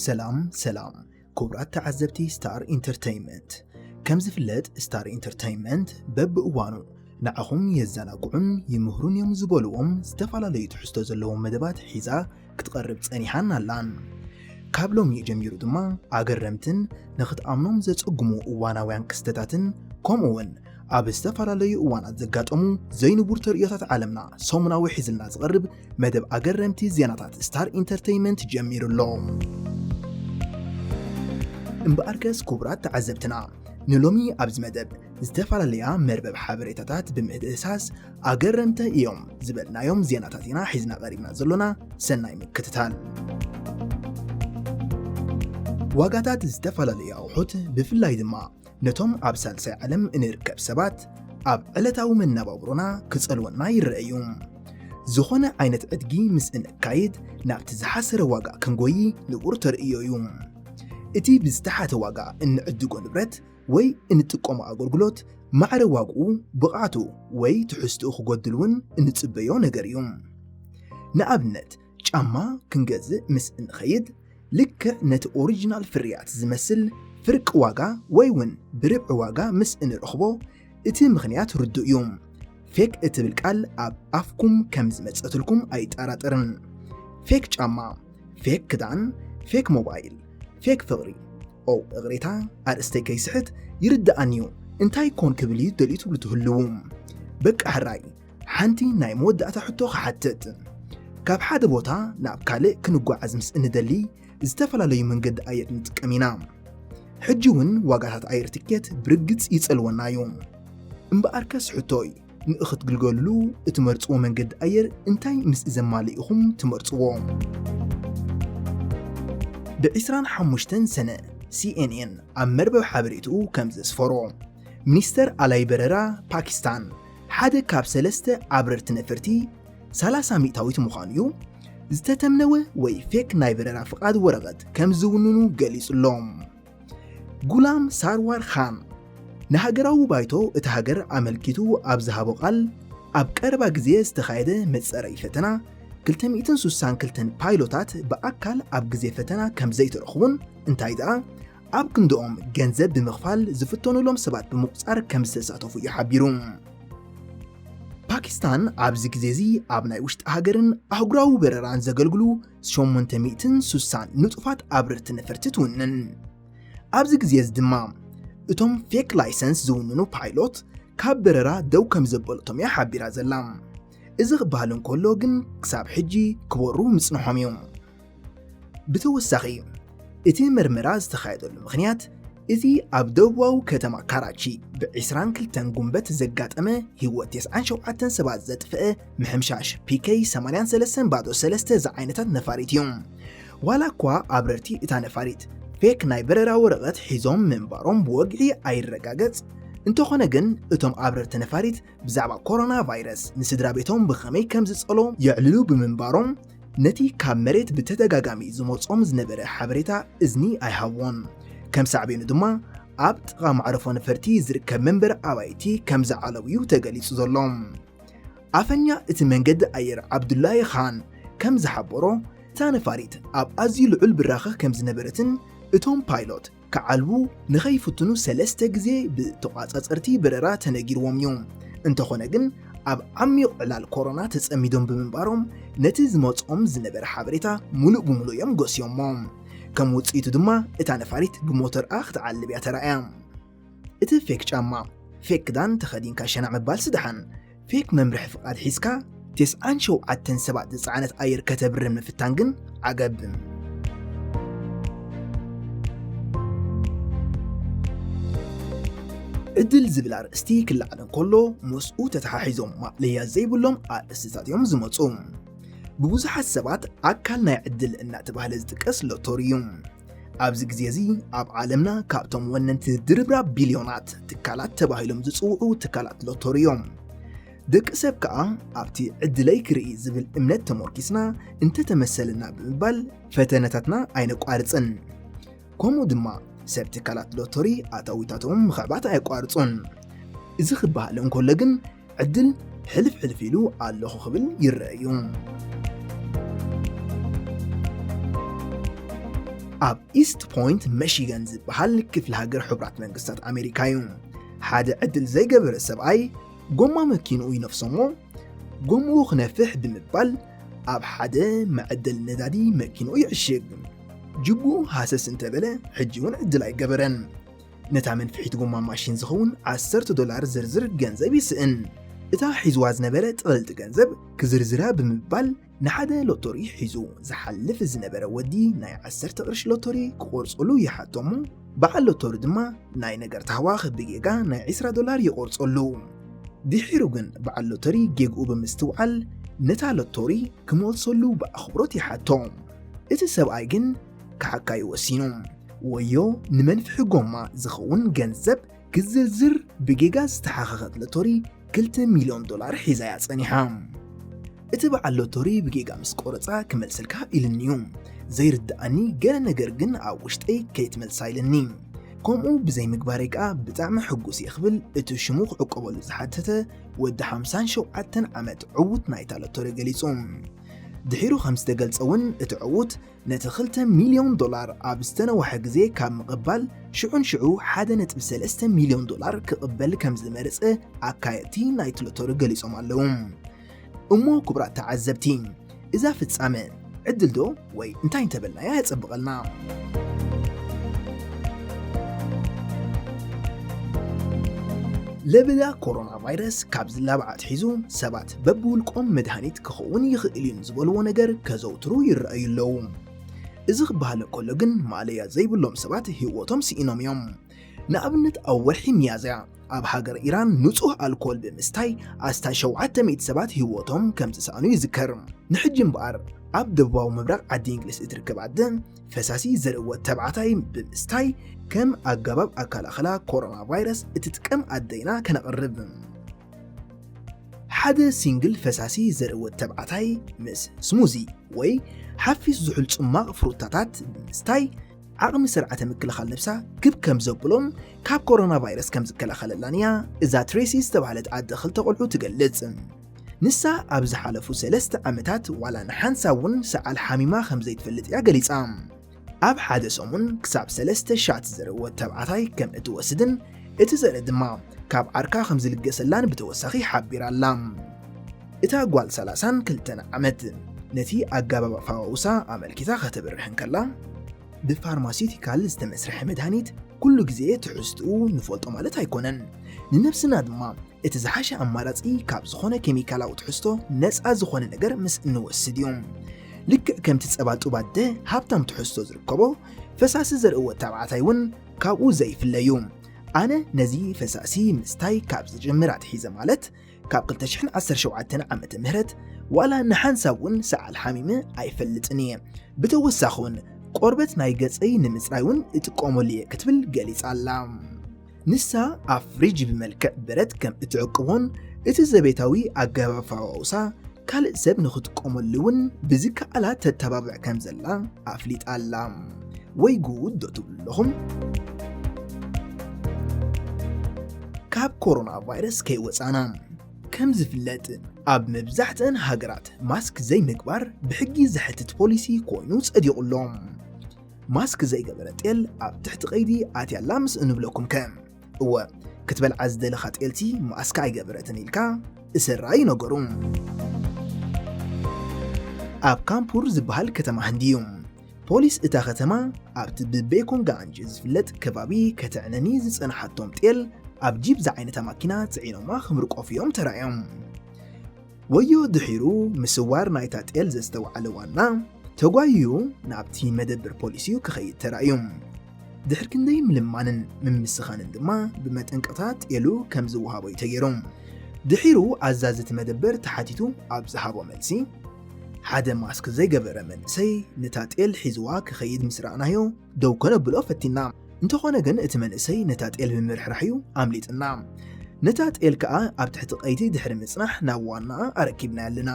ሰላም ሰላም ክቡራት ተዓዘብቲ ስታር ኢንተርተይንመንት። ከም ዝፍለጥ ስታር ኢንተርተይንመንት በብእዋኑ ንዓኹም የዘናግዑን ይምህሩን እዮም ዝበልዎም ዝተፈላለዩ ትሕዝቶ ዘለዎም መደባት ሒዛ ክትቐርብ ጸኒሓን ኣላን። ካብ ሎሚ ጀሚሩ ድማ ኣገረምትን ንኽትኣምኖም ዘጸግሙ እዋናውያን ክስተታትን ከምኡ እውን ኣብ ዝተፈላለዩ እዋናት ዘጋጠሙ ዘይንቡር ተርእዮታት ዓለምና ሰሙናዊ ሒዝልና ዝቐርብ መደብ ኣገረምቲ ዜናታት ስታር ኢንተርተይንመንት ጀሚሩ ኣሎ። እምበኣርከስ ክቡራት ተዓዘብትና ንሎሚ ኣብዚ መደብ ዝተፈላለያ መርበብ ሓበሬታታት ብምድህሳስ ኣገረምቲ እዮም ዝበልናዮም ዜናታት ኢና ሒዝና ቀሪብና ዘሎና። ሰናይ ምክትታል። ዋጋታት ዝተፈላለዩ ኣቑሑት ብፍላይ ድማ ነቶም ኣብ ሳልሳይ ዓለም እንርከብ ሰባት ኣብ ዕለታዊ መነባብሮና ክጸልወና ይረአ እዩ። ዝኾነ ዓይነት ዕድጊ ምስ እንካይድ ናብቲ ዝሓሰረ ዋጋ ክንጎይ ንቡር ተርእዮ እዩ። እቲ ብዝተሓተ ዋጋ እንዕድጎ ንብረት ወይ እንጥቀሞ ኣገልግሎት ማዕረ ዋግኡ፣ ብቕዓቱ ወይ ትሕዝትኡ ክጎድል እውን እንጽበዮ ነገር እዩ። ንኣብነት ጫማ ክንገዝእ ምስ እንኸይድ ልክዕ ነቲ ኦሪጂናል ፍርያት ዝመስል ፍርቂ ዋጋ ወይ እውን ብርብዒ ዋጋ ምስ እንረኽቦ እቲ ምኽንያት ርዱእ እዩ። ፌክ እትብል ቃል ኣብ ኣፍኩም ከም ዝመጸትልኩም ኣይጠራጠርን። ፌክ ጫማ፣ ፌክ ክዳን፣ ፌክ ሞባይል፣ ፌክ ፍቕሪ። ኦ እቕሬታ፣ ኣርእስተይ ከይስሕት ይርድኣኒ እዩ። እንታይ ኮን ክብል እዩ ደልዩ ትብሉ ትህልዉ። በቃ ሕራይ ሓንቲ ናይ መወዳእታ ሕቶ ክሓትት። ካብ ሓደ ቦታ ናብ ካልእ ክንጓዓዝ ምስ እንደሊ ዝተፈላለዩ መንገዲ ኣየር ንጥቀም ኢና። ሕጂ እውን ዋጋታት ኣየር ትኬት ብርግጽ ይጸልወና እዩ። እምበኣርከስ ሕቶይ ንእኽትግልገሉ እትመርጽዎ መንገዲ ኣየር እንታይ ምስ ዘማልእ ኢኹም ትመርጽዎ? ብ ዕስራን ሓሙሽተን ሰነ ሲኤንኤን ኣብ መርበብ ሓበሬትኡ ከም ዘስፈሮ፣ ሚኒስተር ኣላይ በረራ ፓኪስታን ሓደ ካብ ሰለስተ ኣብረርቲ ነፈርቲ ሰላሳ ሚእታዊት ምዃኑ እዩ ዝተተምነወ ወይ ፌክ ናይ በረራ ፍቓድ ወረቐት ከም ዝውንኑ ገሊጹ ኣሎ። ጉላም ሳርዋር ኻን ንሃገራዊ ባይቶ እቲ ሃገር ኣመልኪቱ ኣብ ዝሃቦ ቃል፣ ኣብ ቀረባ ግዜ ዝተኻየደ መጸረዪ ፈተና ክልተ ሚእትን ስሳን ክልተን ፓይሎታት ብኣካል ኣብ ግዜ ፈተና ከም ዘይተረኽቡን እንታይ ደኣ ኣብ ክንድኦም ገንዘብ ብምኽፋል ዝፍተኑሎም ሰባት ብምቑጻር ከም ዝተሳተፉ እዩ ሓቢሩ። ፓኪስታን ኣብዚ ግዜ እዚ ኣብ ናይ ውሽጢ ሃገርን ኣህጉራዊ በረራን ዘገልግሉ ሸሞንተ ሚእትን ስሳን ንጡፋት ኣብረርቲ ነፈርቲ ትውንን። ኣብዚ ግዜ እዚ ድማ እቶም ፌክ ላይሰንስ ዝውንኑ ፓይሎት ካብ በረራ ደው ከም ዘበለቶም እያ ሓቢራ ዘላ። እዚ ክበሃል እንከሎ ግን ክሳብ ሕጂ ክበሩ ምጽንሖም እዩ። ብተወሳኺ እቲ መርመራ ዝተኻየደሉ ምኽንያት እቲ ኣብ ደቡባዊ ከተማ ካራቺ ብ ዕስራን ክልተን ጉንበት ዘጋጠመ ህይወት ተስዓን ሸውዓተን ሰባት ዘጥፍአ ምሕምሻሽ ፒ ኬ ሰማንያን ሰለስተን ባዶ ሰለስተ ዝዓይነታት ነፋሪት እዩ። ዋላ እኳ ኣብረርቲ እታ ነፋሪት ፌክ ናይ በረራ ወረቐት ሒዞም ምንባሮም ብወግዒ ኣይረጋገጽ፣ እንተኾነ ግን እቶም ኣብረርቲ ነፋሪት ብዛዕባ ኮሮና ቫይረስ ንስድራ ቤቶም ብኸመይ ከም ዝጸሎም የዕልሉ ብምንባሮም፣ ነቲ ካብ መሬት ብተደጋጋሚ ዝመጾም ዝነበረ ሓበሬታ እዝኒ ኣይሃብዎን። ከም ሳዕቤኑ ድማ ኣብ ጥቓ ማዕረፎ ነፈርቲ ዝርከብ መንበሪ ኣባይቲ ከም ዝዓለቡ እዩ ተገሊጹ ዘሎ። ኣፈኛ እቲ መንገዲ ኣየር ዓብዱላይ ኻን ከም ዝሓበሮ፣ እታ ነፋሪት ኣብ ኣዝዩ ልዑል ብራኸ ከም ዝነበረትን እቶም ፓይሎት ክዓልቡ ንኸይፍትኑ ሰለስተ ግዜ ብተቋጻጸርቲ በረራ ተነጊርዎም እዩ። እንተኾነ ግን ኣብ ዓሚቕ ዕላል ኮሮና ተጸሚዶም ብምንባሮም ነቲ ዝመጾም ዝነበረ ሓበሬታ ሙሉእ ብሙሉእ እዮም ጎስዮሞ። ከም ውጽኢቱ ድማ እታ ነፋሪት ብሞተርኣ ክትዓልብ እያ ተራእያ። እቲ ፌክ ጫማ፣ ፌክ ክዳን ተኸዲንካ ሸናዕ ምባል ስድሓን፣ ፌክ መምርሒ ፍቓድ ሒዝካ ተስዓን ሸውዓተን ሰባት ዝጸዓነት ኣየር ከተብርር ምፍታን ግን ዓገብ። ዕድል ዝብል ኣርእስቲ ክለዓል እንከሎ ምስኡ ተተሓሒዞም ማእለያ ዘይብሎም ኣርእስትታት እዮም ዝመጹ። ብብዙሓት ሰባት ኣካል ናይ ዕድል እናተባህለ ዝጥቀስ ሎቶሪ እዩ። ኣብዚ ግዜ እዚ ኣብ ዓለምና ካብቶም ወነንቲ ድርብራብ ቢልዮናት ትካላት ተባሂሎም ዝጽውዑ ትካላት ሎቶሪ እዮም። ደቂ ሰብ ከኣ ኣብቲ ዕድለይ ክርኢ ዝብል እምነት ተመርኪስና እንተተመሰለና ብምባል ፈተነታትና ኣይነቋርጽን። ከምኡ ድማ ሰብ ትካላት ሎቶሪ ኣታዊታቶም ምኽዕባት ኣየቋርጹን። እዚ ክበሃል እንከሎ ግን ዕድል ሕልፍ ሕልፍ ኢሉ ኣለኹ ክብል ይረአ እዩ። ኣብ ኢስት ፖይንት መሺገን ዝበሃል ክፍለ ሃገር ሕቡራት መንግስታት ኣሜሪካ እዩ። ሓደ ዕድል ዘይገበረ ሰብኣይ ጎማ መኪንኡ ይነፍሶ እሞ፣ ጎምኡ ክነፍሕ ብምባል ኣብ ሓደ መዐደሊ ነዳዲ መኪንኡ ይዕሽግ። ጅቡኡ ሃሰስ እንተበለ፣ ሕጂ እውን ዕድል ኣይገበረን። ነታ መንፍሒት ጎማ ማሽን ዝኸውን ዓሰርተ ዶላር ዝርዝር ገንዘብ ይስእን። እታ ሒዝዋ ዝነበረ ጥቕልቲ ገንዘብ ክዝርዝራ ብምባል ንሓደ ሎቶሪ ሒዙ ዝሓልፍ ዝነበረ ወዲ ናይ ዓሰርተ ቅርሺ ሎቶሪ ክቆርጸሉ ይሓቶ እሞ፣ በዓል ሎቶሪ ድማ ናይ ነገር ታህዋኽ ብጌጋ ናይ ዕስራ ዶላር ይቆርጸሉ። ድሒሩ ግን በዓል ሎቶሪ ጌግኡ ብምስትውዓል ነታ ሎቶሪ ክመልሰሉ ብኣኽብሮት ይሓቶ። እቲ ሰብኣይ ግን ክሓካዩ ወሲኑ። ወዮ ንመንፍሒ ጎማ ዝኸውን ገንዘብ ክዝርዝር ብጌጋ ዝተሓኸኸት ሎቶሪ ክልተ ሚልዮን ዶላር ሒዛ እያ ጸኒሓ። እቲ በዓል ሎቶሪ ብጌጋ ምስ ቆረጻ ክመልሰልካ ኢልኒ'ዩ። ዘይርድኣኒ ገለ ነገር ግን ኣብ ውሽጠይ ከይትመልሳ ኢልኒ። ከምኡ ብዘይምግባረይ ከኣ ብጣዕሚ ሕጉስ እየ ክብል እቲ ሽሙ ክዕቆበሉ ዝሓተተ ወዲ ሓምሳን ሸውዓተን ዓመት ዕዉት ናይታ ሎቶሪ ገሊጹ። ድሒሩ ከም ዝተገልጸ እውን እቲ ዕዉት ነቲ ክልተ ሚልዮን ዶላር ኣብ ዝተነውሐ ግዜ ካብ ምቕባል ሽዑን ሽዑ ሓደ ነጥቢ ሰለስተ ሚልዮን ዶላር ክቕበል ከም ዝመረጸ ኣካየድቲ ናይቲ ሎቶሪ ገሊጾም ኣለዉ። እሞ ክቡራት ተዓዘብቲ፣ እዛ ፍጻመ ዕድል ዶ ወይ እንታይ እንተበልናያ የጸብቐልና? ለበዳ ኮሮና ቫይረስ ካብ ዝላባዕ ኣትሒዙ ሰባት በብውልቆም መድሃኒት ክኸውን ይኽእል እዩ ንዝበልዎ ነገር ከዘውትሩ ይረኣዩ ኣለዉ። እዚ ክበሃል እንከሎ ግን ማእለያ ዘይብሎም ሰባት ህይወቶም ስኢኖም እዮም። ንኣብነት ኣብ ወርሒ ሚያዝያ ኣብ ሃገር ኢራን ንጹህ ኣልኮል ብምስታይ ኣስታት ሸውዓተ ሚእቲ ሰባት ህይወቶም ከም ዝሰኣኑ ይዝከር። ንሕጂ እምበኣር ኣብ ደቡባዊ ምብራቕ ዓዲ እንግሊዝ እትርከብ ኣደ ፈሳሲ ዘርእወት ተባዕታይ ብምስታይ ከም ኣገባብ ኣከላኸላ ኮሮና ቫይረስ እትጥቀም ኣደይና ከነቕርብ። ሓደ ሲንግል ፈሳሲ ዘርእወት ተባዕታይ ምስ ስሙዚ ወይ ሓፊስ ዝሑል ጽማቕ ፍሩታታት ብምስታይ ዓቕሚ ስርዓተ ምክልኻል ነብሳ ክብ ከም ዘብሎን ካብ ኮሮና ቫይረስ ከም ዝከላኸለላን እያ እዛ ትሬሲ ዝተባህለት ኣደ ክልተ ቆልዑ ትገልጽ። ንሳ ኣብ ዝሓለፉ ሰለስተ ዓመታት ዋላ ንሓንሳብ እውን ሰዓል ሓሚማ ከም ዘይትፈልጥ እያ ገሊጻ። ኣብ ሓደ ሰሙን ክሳብ ሰለስተ ሻት ዘርእወት ተባዕታይ ከም እትወስድን እቲ ዘርኢ ድማ ካብ ዓርካ ከም ዝልገሰላን ብተወሳኺ ሓቢራ ኣላ። እታ ጓል ሰላሳን ክልተን ዓመት ነቲ ኣገባብ ኣፈዋውሳ ኣመልኪታ ከተብርህ እንከላ፣ ብፋርማሲውቲካል ዝተመስርሐ መድሃኒት ኩሉ ግዜ ትሕዝትኡ ንፈልጦ ማለት ኣይኮነን። ንነብስና ድማ እቲ ዝሓሸ ኣማራጺ ካብ ዝኾነ ኬሚካላዊ ትሕዝቶ ነጻ ዝኾነ ነገር ምስ እንወስድ እዩ። ልክዕ ከምቲ ጸባ ጡብ ኣደ ሃብታም ትሕዝቶ ዝርከቦ፣ ፈሳሲ ዘርእወት ተባዕታይ እውን ካብኡ ዘይፍለ እዩ። ኣነ ነዚ ፈሳሲ ምስታይ ካብ ዝጅምር ኣትሒዘ፣ ማለት ካብ ክልተ ሽሕን ዓሰርተ ሸውዓተን ዓመተ ምህረት፣ ዋላ ንሓንሳብ እውን ሰዓል ሓሚመ ኣይፈልጥን እየ። ብተወሳኺ እውን ቆርበት ናይ ገጸይ ንምጽራይ እውን እጥቀመሉ እየ ክትብል ገሊጻ ኣላ። ንሳ ኣብ ፍሪጅ ብመልክዕ በረድ ከም እትዕቅቦን እቲ ዘቤታዊ ኣገባብ ኣፈዋውሳ ካልእ ሰብ ንኽጥቀመሉ እውን ብዝከኣላ ተተባብዕ ከም ዘላ ኣፍሊጣ ኣላ። ወይ ጉድ ዶ ትብሉ ኣለኹም? ካብ ኮሮና ቫይረስ ከይወጻና። ከም ዝፍለጥ፣ ኣብ መብዛሕትአን ሃገራት ማስክ ዘይምግባር ብሕጊ ዘሕትት ፖሊሲ ኮይኑ ጸዲቑ ኣሎ። ማስክ ዘይገበረ ጤል ኣብ ትሕቲ ቀይዲ ኣትያ ኣላ ምስ እንብለኩም ከ? እወ፣ ክትበልዓ ዝደለኻ ጤልሲ ማስክ ኣይገበረትን ኢልካ እሰራ እዩ ነገሩ። ኣብ ካምፑር ዝበሃል ከተማ ህንዲ እዩ። ፖሊስ እታ ከተማ ኣብቲ ብቤኮንጋንጅ ዝፍለጥ ከባቢ ከተዕነኒ ዝጸንሓቶም ጤል ኣብ ጂፕ ዝዓይነታ ማኪና ጽዒኖማ ክምርቆፉ እዮም ተራእዮም። ወዮ ድሒሩ ምስዋር ናይታ ጤል ዘስተውዓለ ዋና፣ ተጓይዩ ናብቲ መደበር ፖሊስ እዩ ክኸይድ ተራእዩ። ድሕሪ ክንደይ ምልማንን ምምስኻንን ድማ ብመጠንቀቕታ ጤሉ ከም ዝወሃቦ እዩ ተገይሩ። ድሒሩ ኣዛዚ እቲ መደበር ተሓቲቱ ኣብ ዝሃቦ መልሲ፣ ሓደ ማስክ ዘይገበረ መንእሰይ ነታ ጤል ሒዝዋ ክኸይድ ምስ ረኣናዮ ደው ከነብሎ ፈቲና። እንተኾነ ግን እቲ መንእሰይ ነታ ጤል ብምርሕራሕ እዩ ኣምሊጥና። ነታ ጤል ከኣ ኣብ ትሕቲ ቀይዲ ድሕሪ ምጽናሕ ናብ ዋናኣ ኣረኪብናያ ኣለና።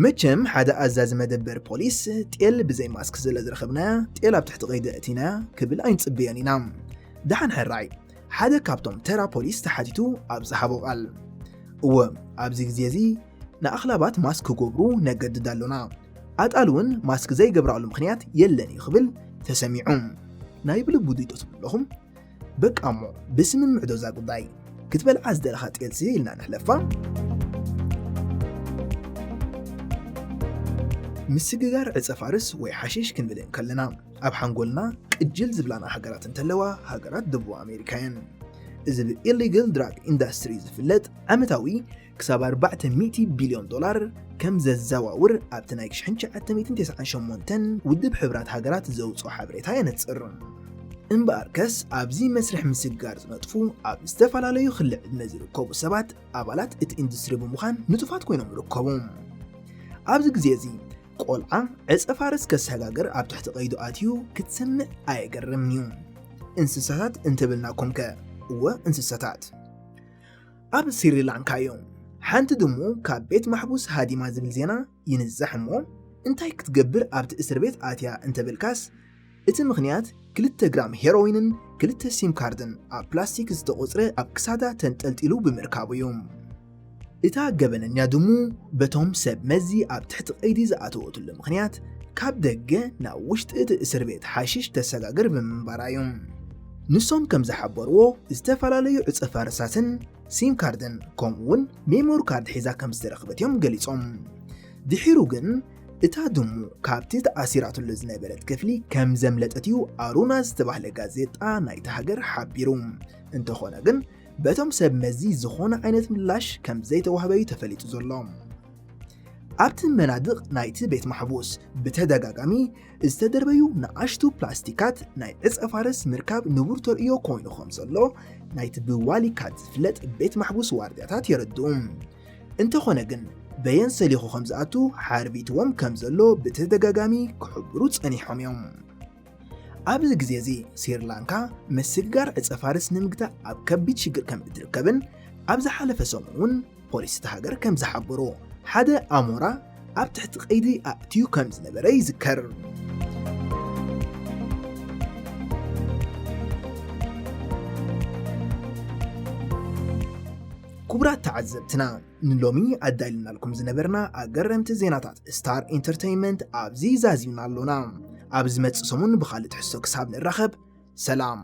መቸም ሓደ ኣዛዚ መደበር ፖሊስ ጤል ብዘይ ማስክ ስለ ዝረኸብናያ ጤል ኣብ ትሕቲ ቀይዲ ኣእቲናያ ክብል ኣይንጽበዮን ኢና። ደሓን ሕራይ ሓደ ካብቶም ተራ ፖሊስ ተሓቲቱ ኣብ ዝሃቦ ቃል፣ እወ፣ ኣብዚ ግዜ እዚ ንኣኽላባት ማስክ ክገብሩ ነገድድ ኣሎና። ኣጣል እውን ማስክ ዘይገብራሉ ምኽንያት የለን እዩ ክብል ተሰሚዑ። ናይ ብልቡ ድዩ ትብሉ ኣለኹም? በቃ እሞ ብስምምዕ ዶ እዛ ጉዳይ? ክትበልዓ ዝደለኻ ጤልሲ ኢልና ንሕለፋ። ምስግጋር ዕፀ ፋርስ ወይ ሓሽሽ ክንብል እንከለና ኣብ ሓንጎልና ቅጅል ዝብላና ሃገራት እንተለዋ ሃገራት ደቡብ ኣሜሪካ እየን። እዚ ብ illegal drug industry ዝፍለጥ ዓመታዊ ክሳብ ኣርባዕተ ሚእቲ ቢልዮን ዶላር ከም ዘዘዋውር ኣብቲ ናይ ሽሕን ትሽዓተ ሚእትን ተስዓን ሸሞንተን ውድብ ሕብራት ሃገራት ዘውፅኦ ሓበሬታ የነፅር። እምበኣርከስ ኣብዚ መስርሕ ምስግጋር ዝነጥፉ ኣብ ዝተፈላለዩ ክሊ ዕድመ ዝርከቡ ሰባት ኣባላት እቲ ኢንዱስትሪ ብምዃን ንጡፋት ኮይኖም ይርከቡ። ኣብዚ ግዜ እዚ ቆልዓ ዕፀ ፋርስ ከሰጋግር ኣብ ትሕቲ ቀይዱ ኣትዩ ክትሰምዕ ኣየገርምን እዩ። እንስሳታት እንተበልናኩም ከ? እወ እንስሳታት። ኣብ ስሪላንካ እዩ። ሓንቲ ድሙ ካብ ቤት ማሕቡስ ሃዲማ ዝብል ዜና ይንዛሕ እሞ እንታይ ክትገብር ኣብቲ እስር ቤት ኣትያ እንተበልካስ እቲ ምኽንያት ክልተ ግራም ሄሮይንን ክልተ ሲም ካርድን ኣብ ፕላስቲክ ዝተቖጽረ ኣብ ክሳዳ ተንጠልጢሉ ብምርካቡ እዩ። እታ ገበነኛ ድሙ በቶም ሰብ መዚ ኣብ ትሕቲ ቀይዲ ዝኣተወትሉ ምኽንያት ካብ ደገ ናብ ውሽጢ እቲ እስር ቤት ሓሽሽ ተሰጋግር ብምንባራ እዩ። ንሶም ከም ዝሓበርዎ ዝተፈላለዩ ዕፀ ፋርሳትን ሲም ካርድን ከምኡ እውን ሜሞሪ ካርድ ሒዛ ከም ዝተረኽበት እዮም ገሊጾም። ድሒሩ ግን እታ ድሙ ካብቲ ተኣሲራትሉ ዝነበረት ክፍሊ ከም ዘምለጠት እዩ ኣሩና ዝተባህለ ጋዜጣ ናይቲ ሃገር ሓቢሩ። እንተኾነ ግን በቶም ሰብ መዚ ዝኾነ ዓይነት ምላሽ ከም ዘይተዋህበ እዩ ተፈሊጡ ዘሎ። ኣብቲ መናድቕ ናይቲ ቤት ማሕቡስ ብተደጋጋሚ ዝተደርበዩ ንኣሽቱ ፕላስቲካት ናይ ዕፀ ፋርስ ምርካብ ንቡር ተርእዮ ኮይኑ ከም ዘሎ ናይቲ ብዋሊካት ዝፍለጥ ቤት ማሕቡስ ዋርድያታት የረድኡ። እንተኾነ ግን በየን ሰሊኹ ከም ዝኣቱ ሓርቢትዎም ከም ዘሎ ብተደጋጋሚ ክሕብሩ ጸኒሖም እዮም። ኣብዚ ግዜ እዚ ስሪላንካ ምስግጋር ዕፀ ፋርስ ንምግታእ ኣብ ከቢድ ሽግር ከም እትርከብን ኣብ ዝሓለፈ ሰሙን እውን ፖሊስ እታ ሃገር ከም ዝሓበሮ ሓደ ኣሞራ ኣብ ትሕቲ ቀይዲ ኣእትዩ ከም ዝነበረ ይዝከር። ክቡራት ተዓዘብትና፣ ንሎሚ ኣዳልናልኩም ዝነበርና ኣገረምቲ ዜናታት ስታር ኢንተርተይንመንት ኣብዚ ዛዚምና ኣሎና። ኣብ ዝመጽእ ሰሙን ብኻልእ ትሕዝቶ ክሳብ ንራኸብ፣ ሰላም።